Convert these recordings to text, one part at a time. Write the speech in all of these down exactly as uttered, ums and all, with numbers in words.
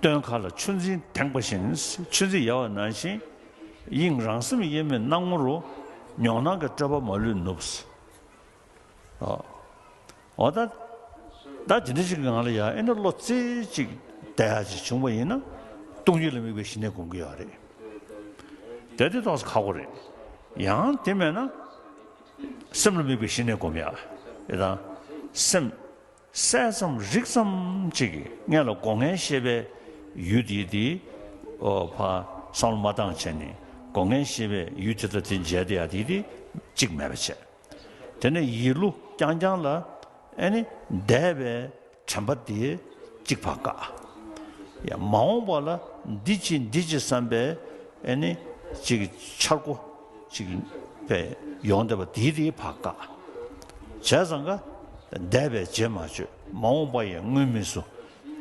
སྟོན་ཁ་ལ་ཆུ་འཛིན་དེངས་པ་བཞིན། ཆུ་འཛིན་ཡལ་བ་ནང་བཞིན། དབྱིངས་རང་སེམས་དབྱེར་མེད་སྣང་ངོ་རུ། མྱོང་སྣང་གི་སྤྲོས་པ་མ་ལུས་ནུབ། ཨོ། འོ་ད། ད་དེ་འདྲ་ཞིག་གི་ངང་ལ་ཡ་ཨེ་ནི་བློ་རྩེ་གཅིག་བསྡད་ཡ་ཅིག་བྱུང་བ་ཡིན་ན། སྟོང་ཉིད་ལ་དམིགས་པའི་ཞི་གནས་སྒོམ་གྱི་ཡོད་རེད། དེ་དེ་ཏོག་ཙམ་ཁག་པོ་རེད། ཡང་དེ་མེད་ན། སེམས་ལ་དམིགས་པའི་ཞི་གནས་སྒོམ་ཡ། ཨེ་དང་། སེམས། གསལ་ཙམ་རིག་ཙམ་གཅིག་གིས་སྔོན་ལ་སྒོ་ལྔའི་ཤེས་པའི་ཡུལ་དེ་དེ། ཨོ་ཕ། བསམ་བློ་མ་བཏང་བྱས་ནས་སྒོ་ལྔའི་ཤེས་པའི་ཡུལ་དེ་དང་དེ་མཇལ་བསྡད་ཡ་དེ་དེ་གཅིག་མེད་པ་བྱས། དེ་ནས་ཡིད་བློ་རྐྱང་རྐྱང་ལ་ཨེ་ནི་འདས་པའི་དྲན་པ་དེ་གཅིག་ཕར་བཀག། ཡང་མ་འོངས་པ་ལ་འདི་ཅི་འདི་ཅི་བསམ་པའི་ཨེ་ནི་གཅིག་འཆར་སྒོ་གཅིག་པའི་ཡོང་བསྡད་པ་དེ་དེ་ཕར་བཀག། བྱས་ཙང་ཀ་འདས་པའི་རྗེས་མ་བཅོས། མ་འོངས་པ་ཡང་སྔོན་མི་བཟོ།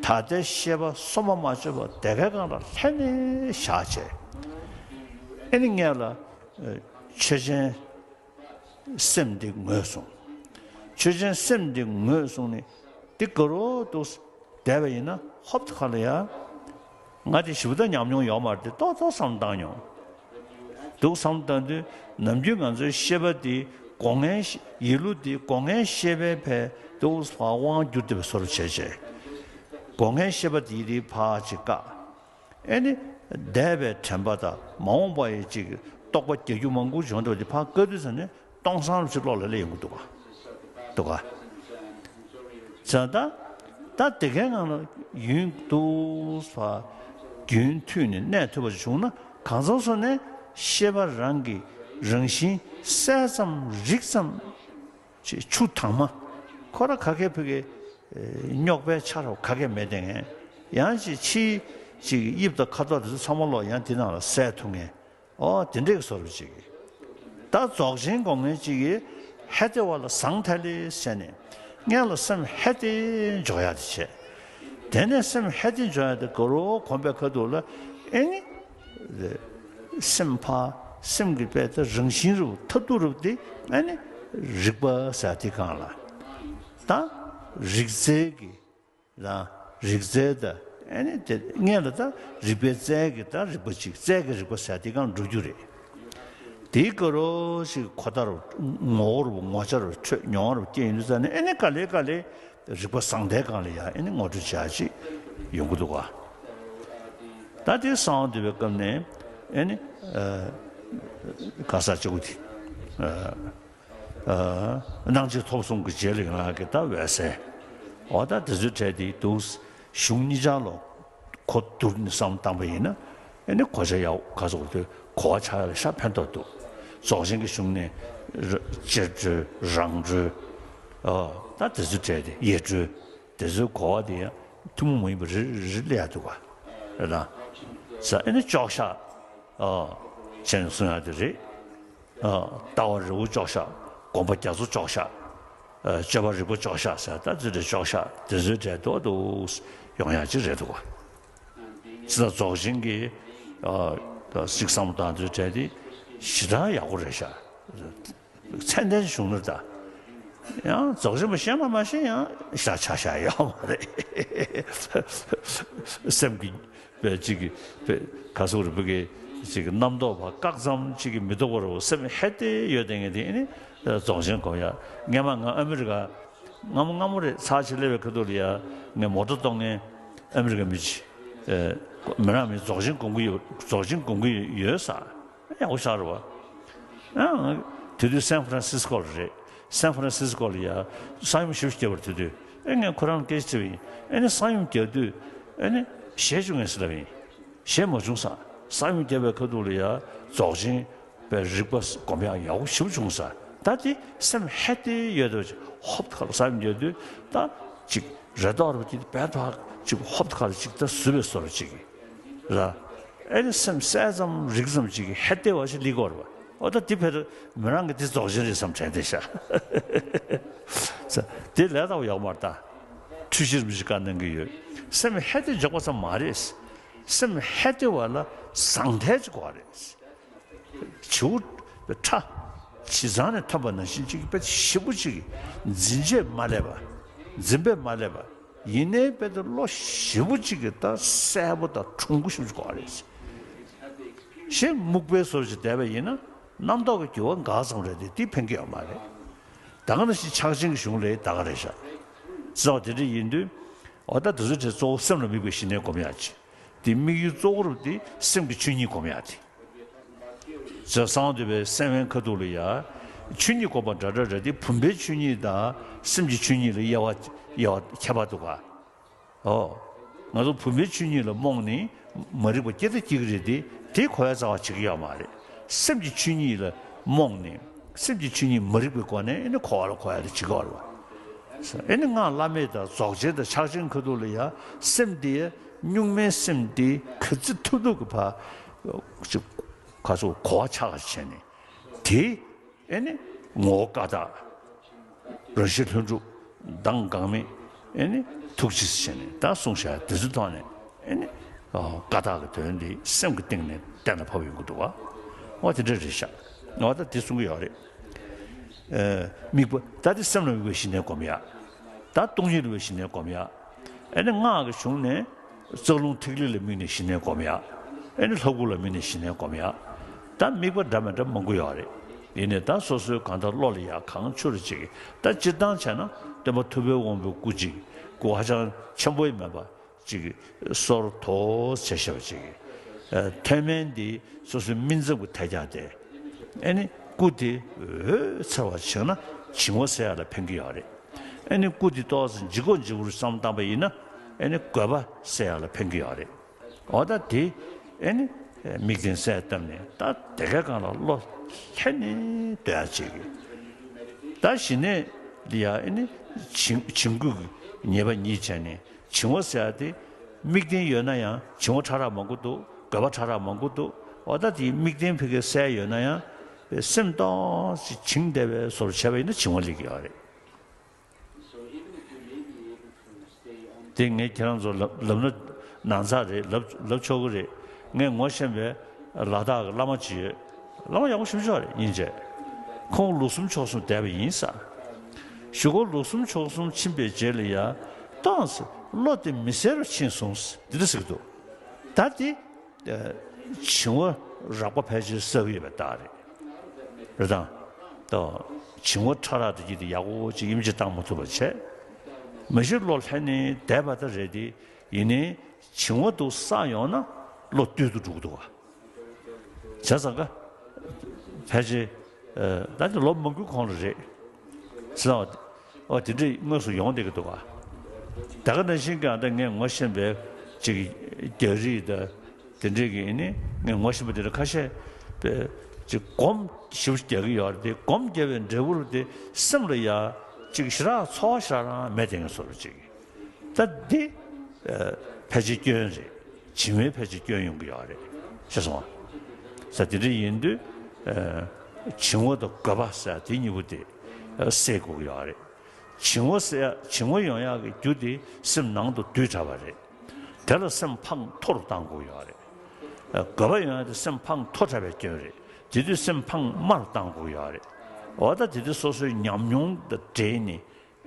ད་ལྟའི་ཤེས་པ་སོ་མ་མ་བཅོས་པ་དེ་གའི་སྒང་ལ་ལྷན་ནེ་བཞག་བྱས། ཨེ་ནི་སྔོན་ལ་ཆོས་ཅན། སེམས་འདི་ངོས་བཟུང་། ཆོས་ཅན་སེམས་འདི་ངོས་བཟུང་ནས་འདི་དགའ་རབ་ཏུ་བསྡད་པ་ཡིན་ན། ཧོབ་ཏེ་ཁ་ལ་ཡ། ང་དེ་ཞེ་པོ་ད་ཉམས་མྱོང་ཡོད་མ་རེད་དེ། ཏོག་ཙམ་བསམ་བཏང་མྱོང་། འདུག་བསམ་བཏང་དུས་ནམ་རྒྱུན་ང་ཚོའི་ཤེས་པ་འདི་སྒོ་ལྔའི་ཤེས། ཡིད་བློ་འདི་སྒོ་ལྔའི་ཤེས་པའི་ཕར་འདུག་ཕར་དབང་བསྒྱུར་བསྡད་པའི་བཟོ་འདྲ་བྱས་བྱས། སྒོ་ལྔའི་ཤེས་པ་འདི་འདི་ཕར་ཅིག་བཀག། ཨེ་ནི། འདས་པའི་དྲན་པ་དང་མ་འོངས་པ་ཡི་ཅིག་རྟོག་པ་རྒྱ་ཁྱབ་མང་པོ་བྱུང་འདུག་དེ་ཕར་བཀག་དུས་ཙ་ནས་སྟོང་སང་རུ་ཅིག་བློ་ལ་སླེབས་ཡོང་གི་འདུག་ག་འདུག་ག་བྱས་ཙང་ད། ད་དེ་གའི་ངང་ལ་ཡུན་དུ་ཕར་རྒྱུན་མཐུད་ནས་གནས་ཐུབ་པ་བྱུང་ན། གང་ཟག་སོ་ནས་ཤེས་པ་རང་གི་རང་བཞིན་གསལ་ཙམ་རིག་ཙམ། ཅིག་ཆུ་དྭངས་མ། ཁོ་ར་ག་གེ་ཕ་གི་རྙོག་པའི་ཆ་རོ་ག་གེ་མེད་དེ། ངས་ཡང་ཅིག་ཕྱིའི་ཅིག་དབྱིབས་དང་ཁ་དོག་དེ་ཚོ་ཚང་མ་ལོག་ཡང་དེ་ནང་ལ་གསལ་ཐུབ་ངེས། ཨོ་དེ་འདྲའི་བཟོ་འདྲ་ཅིག་གིས། ད་རྫོགས་ཆེན་སྒོམ་མཁན་ཅིག་གིས་ཧད་དེ་བ་ལ་ཟང་ཐལ་ལེ་ཟེར་ནས་སྔོན་ལ་སེམས་ཧད་དེ་འཇོག་ཡ་དེ་བྱས། དེ་ནས་སེམས་ཧད་དེ་འཇོག་ཡ་དེ་དགའ་རབ་གོམས་པའི་ཁ་ཐུག་ལ་ཨེ་ནི། སེམས་ཕར། སེམས་ཀྱི་དཔེ་དེ་རང་བཞིན་རུ་ཐབས་སྡུག་རུ་དེ་ཨེ་ནི་རིག་པ་ཟེར་དེ་གང་ལ། ད་རིག་རྩལ་གྱི་རང་རིག་རྩལ་དང་ཨེ་ནི་དེ་སྔོན་ལ་ད་རིག་པའི་རྩལ་གྱི་ད་རིག་པ་ཅིག་རྩལ་གྱི་རིག་པ་ཟེར་དེ་གང་འགྲོ་རྒྱུ་རེད། དེའི་སྐོར་རོ་ཞིག་ཁོ་ད་རུ་ངོ་བོ་རུ་ངོ་ཆ་རུ་འཕྲོད་མྱོང་རུ་སྐྱེ་ཡིན་དུས་ཙ་ནས་ཨེ་ནི་ག་ལེ་ག་ལེ། རིག་པ་བཟང་ལྟའི་སྒང་ལ་ཡང་ཨེ་ནི་ངོ་སྤྲོད་བྱ་ཅིག་ཡོང་གི་འདུག་ག་ད་དེ་གསང་བ་འདུས་པའི་སྐབས་ནས་ཨེ་ནི། ཨ། ག་ས་ཅིག་གུ་དེ། ཨ། ཨ། སྣང་མཆེད་ཐོབ་གསུམ་གྱི་རྗེས་ལ་ཡོང་ཡག་གི་ད་འོད་གསལ། འོ་ད་དེ་ཚོའི་གྲས་དེ་འདུག་གཞུང་གཉིས་ཆར་ལོ། གོ་བསྡུར་ནས་བསམ་བཏང་པ་ཡིན་ན། ཨེ་ནི་གོ་ཆ་ཡག་ག་ཚོད་དུ་གོ་བ་ཆགས་ཡག་ལ་ཤ་ཕན་ཐོགས་འདུག་རྫོགས་ཆེན་གྱི་གཞུང་ནས་ར། གཅེར་གྲོལ་རང་གྲོལ། ཨ། ད་དེ་ཚོའི་གྲས་དེ་ཡེ་གྲོལ། དེ་ཚོའི་གོ་བ་དེ་ཡང་ཐུན་མོང་མ་ཡིན་པ་རེ་རེ་སླེབས་ཡག་འདུག་ག་རེད་དང་། ས་ཨེ་ནི་ཅོག་བཞག་ཨ། བྱས་ནས་གསུང་ཡག་དེ་རེད། ཨ། ལྟ་བ་རི་བོ་ཅོག་བཞག་སྒོམ་པ་རྒྱ་མཚོ་ཅོག་བཞག་ཨ། སྤྱོད་པ་རིག་པ་ཅོག་བཞག་ཟེར། ད་ཚུལ་དེ་ཅོག་བཞག་དེ་ཚོའི་གྲས་ཏོག་ཏོག་ཡོང་ཡག་ཅིག་རེད་འདུག་ག་ཅི་ལྟར་རྫོགས་ཆེན་གྱི། ཨ། ད་གཟིགས་བསམ་བཏང་དུས་གྲས་དེ་ཞེ་དྲག་ཡག་པོ་རེད་ཤག་ཚད་ལྡན་བྱུང་ན་ད། ཡང་རྫོགས་ཆེན་པོ་ཤེས་ན་མ་ཤེས་ཡང་ཤ་ཆ་ཤ་ཡོད་མ་རེད། སེམས་ཀྱི་པའི་གཅིག་གི་པའི་ག་སོག་རི་བོ་གི་གཅིག་གི་རྣམ་རྟོག་པ་བཀག་ཙམ་གཅིག་གི་མི་ཐུབ་པ་རུ་སེམས་ཧད་དེ་ཡོད་དེ་ངས་དེ་ནི་རྫོགས་ཆེན་གོ་ཡ། སྔན་མ་ང་ཨ་མི་རི་ཀ་སྔ་མོ་སྔ་མོ་རེད། ཚར་ཆེ་སླེབས་པའི་ཁ་ཐུག་ལ་ཡ་ངས་མོ་ཊ་གཏོང་མཁན་ཨ་མི་རི་ཀ་མི་གཅིག་མི་རང་མི་རྫོགས་ཆེན་སྒོམ་གི་ཡོད། རྫོགས་ཆེན་སྒོམ་གི་ཡོད་ས། ཡག་པོ་ཤར་བ། ཨང་། དེ་དུས་སན་ཧྥ་རན་སིས་ཀོ་ལ་རེད། སན་ཧྥ་རན་སིས་ཀོ་ལ་ཡ་ས་ཡོམ་ཞེ་པོ་བརྒྱབ་པ་རེད། དེ་དུས་ཨེ་ངས་ཁོ་རང་ལ་སྐད་ཆ་དྲིས་པ་ཡིན། ཨེ་ནི་ས་ཡོམ་བརྒྱབ་དུས་ཨེ་ནི་ཞེད་བྱུང་ངས་ཟེར་ལབ་པ་ཡིན། ཞེད་མ་བྱུང་ས། ས་ཡོམ་བརྒྱབ་པའི་ཁ་ཐུག་ལ་ཡ་རྫོགས་ཆེན་པའི་རིག་པ་སྒོམ་ཡག་ཡག་པོ་ཞེ་པོ་བྱུང་ས། ད་དེ་སེམས་ཧད་དེ་ཡོད་དུས་ཧོབ་ཁ་ལ་ས་ཡོམ་བརྒྱབ་དུས་ད་ཅིག་རེ་དོགས་རེ་བ་དེ་བས་ཐག་ཅིག་ཧོབ་ཁ་ལ་ཅིག་ད་ཟུག་པའི་བཟོ་འདྲ་ཅིག་ར། ཨེ་ནི་སེམས་གསལ་ཙམ་རིག་ཙམ་ཅིག་གི་ཧད་དེ་བ་ཞིག་སླེབས་ཀྱི་ཡོད་རེད་པ། འོ་ད་དེ་ཕར་མི་རང་གི་དེ་རྫོགས་ཆེན་རེད་བསམ་དྲན་བསྡད་ཤག་ས་དེ་ལས་ལྟ་བ་ཡག་མ་རེད་ད། འཁྲུལ་ཕྱིར་མི་ཞིག་བཀའ་གནང་གི་ཡོད། སེམས་ཧད་དེ་འཇོག་པ་ཙམ་མ་རེད། སེམས་ཧད་དེ་བ་ལ་ཟང་ཐལ་ཅིག་དགོས་རེད། བྱིའུ་ཁྲ་བྱི་ཚང་ནས་ཐོན་པ་ནང་བཞིན་ཅིག་དཔེ་ཞེ་པོ་ཅིག་འཛིན་བྱས་མ་སླེབས་པ། འཛིན་པས་མ་སླེབས་པ། ཡིན་ནའི་དཔེ་དེ་བློ་ཞེ་པོ་གཅིག་གི་ད་གསལ་པོ་དང་ཁྲུང་པོ་ཞེ་པོ་ཅིག་དགོས་རེད། ཞེ་རྨུགས་པའི་བཟོ་ཅིག་བསྡད་པ་ཡིན་ན་རྣམ་རྟོག་གི་རྒྱུ་བ་འགའ་ཙམ་རེད་དེ། དེ་ཕན་གྱི་ཡོད་མ་རེད། ད་ག་ནང་བཞིན་ཕྱག་ཆེན་གྱི་གཞུང་ལ་ད་ག་རེད་ཤག། རྩ་བ་དེ་འདྲ་ཡིན་དུས། འོ་ད་དེ་ཚོ་དེ་གཙོ་བོ་སེམས་ལ་དམིགས་པའི་ཞི་གནས་སྒོམ་ཡག་ཅིག། དེ་དམིགས་ཡུལ་གཙོ་བོ་རུ་དེ་སེམས་ཀྱི་ཆོས་ཉིད་སྒོམ་ཡག་དེ། ཟེར་གསང་བ་འདུས་པའི་གསན་བན་ཁ་ཐུག་ལ་ཡ། ཆོས་ཉིད་སྒོམ་པ་འདྲ་འདྲ་རེད་དེ། བུམ་པའི་ཆོས་ཉིད་དང་སེམས་ཀྱི་ཆོས་ཉིད་ལ་དབྱེ་བ་དབྱེ་བ་ཁྱད་པར་འདུག་ག། ཨོ། ང་ཚོ་བུམ་པའི་ཆོས་ཉིད་ལ་རྨོངས་ནས་མ་རིག་པ་སྐྱེ་ད་སྐྱེ་གི་རེད་དེ། དེ་གོ་ཡ་རྩ་བ་བྱེད་ཀྱི་ཡོད་མ་རེད། སེམས་ཀྱི་ཆོས་ཉིད་ལ་རྨོངས་ནས་སེམས་ཀྱི་ཆོས་ཉིད་མ་རིག་པའི་སྒོ་ནས་ཨེ་ནི་གོ་བ་ལ་གོ་ཡ་དེ་བྱེད་ཀྱི་ཡོད་རེད་བ། ཨེ་ནི་སྔགས་བླ་མེད་དང་རྫོགས་ཆེན་དང་ཕྱག་ཆེན་ཁ་ཐུག་ལ་ཡ། སེམས་དེ་གཉུག་མའི་སེམས་དེ་ག་ཚོད་ཐུབ་ཐུབ་ཀྱི་བར་ཅིག་ག་ཚོད་གོ་བ་ཆགས་པ་བྱས་ནས་དེ། ཨེ་ནི་ངོ་བོ་ཀ་དག། རང་བཞིན་ལྷུན་གྲུབ། མདངས་འགག་མེད། ཨེ་ནི་ཐུགས་རྗེ་ཟེར་ནས་ད་གསུངས་བཞག། དེ་ཚོའི་ཐོག་ནས་ཨེ་ནི་ཀ་དག་གི་དོན་འདི་སེམས་ཀྱི་གཏིང་ནས་གཏན་ལ་ཕབ་ཡོང་གི་འདུག་བ། འོ་དེ་འདྲ་རེད་ཤག། འོ་ད་དེ་གསུང་གི་ཡོད་རེད། ཨེ། དམིགས་པ་ད་དེ་སེམས་ལ་དམིགས་པའི་ཞི་གནས་སྒོམ་ཡག། ད་སྟོང་ཉིད་ལ་དམིགས་པའི་ཞི་གནས་སྒོམ་ཡག། ཨེ་ནི་སྔགས་ཀྱི་གཞུང་ནས་རྩ་རླུང་ཐིག་ལེ་ལ་དམིགས་ནས་ཞི་གནས་སྒོམ་ཡག། ཨེ་ནི་ལྷ་སྐུ་ལ་དམིགས་ནས་ཞི་གནས་སྒོམ་ཡག། ད་དམིགས་པ་འདྲ་མི་འདྲ་མང་པོ་ཡོད་རེད། ཡིན་ནའི་ད་སོ་སོའི་གང་ལྟར་བློ་ལ་ཡག་གང་ཆུར་ཅིག། ད་སྤྱིར་བཏང་བྱས་ན་སྟོན་པ་ཐུབ་པའི་དབང་པོའི་སྐུ་ཅིག། སྐུ་ཧ་ཅང་ཆེན་པོ་ཡི་མེད་པ་ཅིག། སོར་ཐོག་བྱས་བཞག་པ་ཅིག། ཨ། མཐོ་དམན་འདི་སོ་སོའི་སྨིན་མཚམས་ཀྱི་ཐད་ཀྱང་དེ། ཨེ་ནི་སྐུ་དེ་འོད་འཚེར་བ་བྱུང་ན་བྱིང་བ་སེལ་ཡག་ལ་ཕན་གྱི་ཡོད་རེད། ཨེ་ནི་སྐུ་དེ་ཏོག་ཙམ་ལྗིད་ཁོག་ལྗིད་པོ་རུ་བསམ་བཏང་པ་ཡིན་ན། ཨེ་ནི་རྒོད་པ་སེལ་ཡག་ལ་ཕན་གྱི་ཡོད་རེད། འོ་ད་དེ་ཨེ་ནི་དམིགས་རྟེན་གསལ་བཏབ་ནས་ད་དེ་གའི་སྒང་ལ་བློ་ལྷན་ནེ་སྡོད་ཡག་བྱེད་ཀྱི། ད་ཞི་གནས་འདི་ཡང་ཨེ་ནི་བྱིང་བྱིང་རྒོད་ཀྱི་ཉེས་པ་ཉིད་བྱས་ནས་བྱིང་བ་སེལ་ཡག་དེ། དམིགས་རྟེན་ཡོད་ན་ཡང་བྱིང་བ་ཕྲ་རགས་མང་པོ་འདུག། རྒོད་པ་ཕྲ་རགས་མང་པོ་འདུག། འོ་ད་དེ་དམིགས་རྟེན་ཕ་གིར་གསལ་ཡོད་ན་ཡང་སེམས་ཏོག་ཙམ་བྱིང་བསྡད་པའི་བཟོ་འདྲ་བྱས་པ་ཡིན་ན་བྱིང་བ་སླེབས་ཀྱི་ཡོད་རེད། དེ་ངས་ཁྱེད་རང་ཚོ་ལབ་ལབ་ན་ནང་ཚགས་རེད། ལབ་ལབ་ཆོག་གི་རེད། ངས་ངོ་ཤེས་པའི་ལ་དྭགས་ཀྱི་བླ་མ་ཅིག་ཡོད། བླ་མ་ཡག་པོ་ཞེ་པོ་ཅིག་རེད། སྙིང་རྗེ། ཁོང་ལོ་གསུམ་ཕྱོགས་གསུམ་བསྡད་པ་ཡིན་ས། གཞུག་གུ་ལོ་གསུམ་ཕྱོགས་གསུམ་ཕྱིན་པའི་རྗེས་ལ་ཡ། ཏོག་ཙམ་བློ་དེ་མི་གསལ་རུ་ཕྱིན་སོང་། འདི་འདྲ་ཟེར་གྱི་འདུག། ད་དེ། ཨ། བྱིང་བ་རགས་པ་ཕལ་ཆེར་བསལ་གྱི་ཡོད་པའི་རྟགས་རེད། རེད་དང་། ད་བྱིང་བ་ཕྲ་རགས་དེ་གྱིས་དེ་ཡག་པོ་ཅིག་ཡིད་ཆེས་བཏང་མ་ཐུབ་པ་བྱས། མ་གཞི་བློ་ལྷན་ནེ་བསྡད་པ་ད་རེད་དེ། ཡིན་ནའི་བྱིང་བ་འདུག་བསགས་ཡོང་ན་བློ་སྟོད་དུ་འགྲོ་གི་འདུག་བ། བྱས་ཙང་ཀ། ཕལ་ཆེར། ཨ། ད་ནི་ལོ་མང་པོའི་གོང་ལ་རེད། ཟེར་བ། ཨོ་དེ་འདྲ་དངོས་སུ་ཡོང་བསྡད་ཀྱི་འདུག་ག། ད་ག་ནང་བཞིན་གྱི་ཨ། ད་ངས་ངོ་ཤེས་པའི་ཅིག་རྒྱ་རིགས་དང་དེ་འདྲས་ཀྱི་ཨེ་ནི་ངས་ངོ་ཤེས་པ་དེ་འདྲ་ཁ་ཤས་པའི་ཅིག་སྒོམ་ཞེ་པོ་རྒྱག་གི་ཡོད་རེད་དེ། སྒོམ་རྒྱབ་པའི་འབྲས་བུ་རུ་དེ་སེམས་ལ་ཡ་ཅིག་ཞེ་དྲག་ཚོར་བ་ཞེ་དྲག་རང་མེད་དེ་ངས་བཟོ་འདྲ་ཅིག། ད་འདི། ཨ། ཕལ་ཆེར་སྐྱོན་རེད། བྱིང་བའི་ཕལ་ཆེར་སྐྱོན་ཡོང་གི་ཡོད་རེད། ཤེས་སོང་ང་། ས་དེ་འདྲ་ཡིན་དུས། ཨ། བྱིང་བ་དང་རྒོད་པ་ཟེར་དེ་གཉིས་པོ་དེ་སེལ་དགོས་ཀྱི་ཡོད་རེད། བྱིང་བ་སེལ་བྱིང་བ་ཡོང་ཡག་གི་རྒྱུ་དེ་སེམས་ནང་དུ་དུད་དྲགས་པ་རེད། དེ་ལ་སེམས་ཕངས་མཐོ་རུ་གཏང་དགོས་ཀྱི་ཡོད་རེད། ཨ། རྒོད་པ་ཡོང་ཡག་དེ་སེམས་ཕངས་མཐོ་དྲགས་པའི་སྐྱོན་རེད། དེ་དུས་སེམས་ཕངས་དམའ་རུ་གཏང་དགོས་ཀྱི་ཡོད་རེད། འོ་ད་དེ་དུས་སོ་སོའི་ཉམས་མྱོང་དང་འབྲེལ་ནས།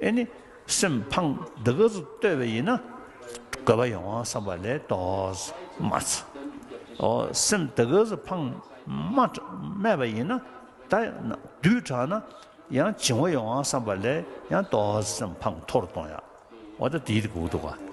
ཨེ་ནི་སེམས་ཕངས་འདི་ག་ཚོད་བསྟོད་པ་ཡིན་ན་རྒོད་པ་ཡོང་བ་བསམ་པ་ལས་ཏོག་ཙམ་དམའ་ཚ། ཨོ་སེམས་འདི་ག་ཚོད་ཕངས་དམའ་དམའ་བ་ཡིན་ན་ད་དུད་དྲགས་ན་ཡང་བྱིང་བ་ཡོང་བ་བསམ་པ་ལས་ཡང་ཏོག་ཙམ་ཕངས་མཐོ་རུ་གཏོང་ཡག། འོ་ད་དེའི་དགོས་འདུག་ག།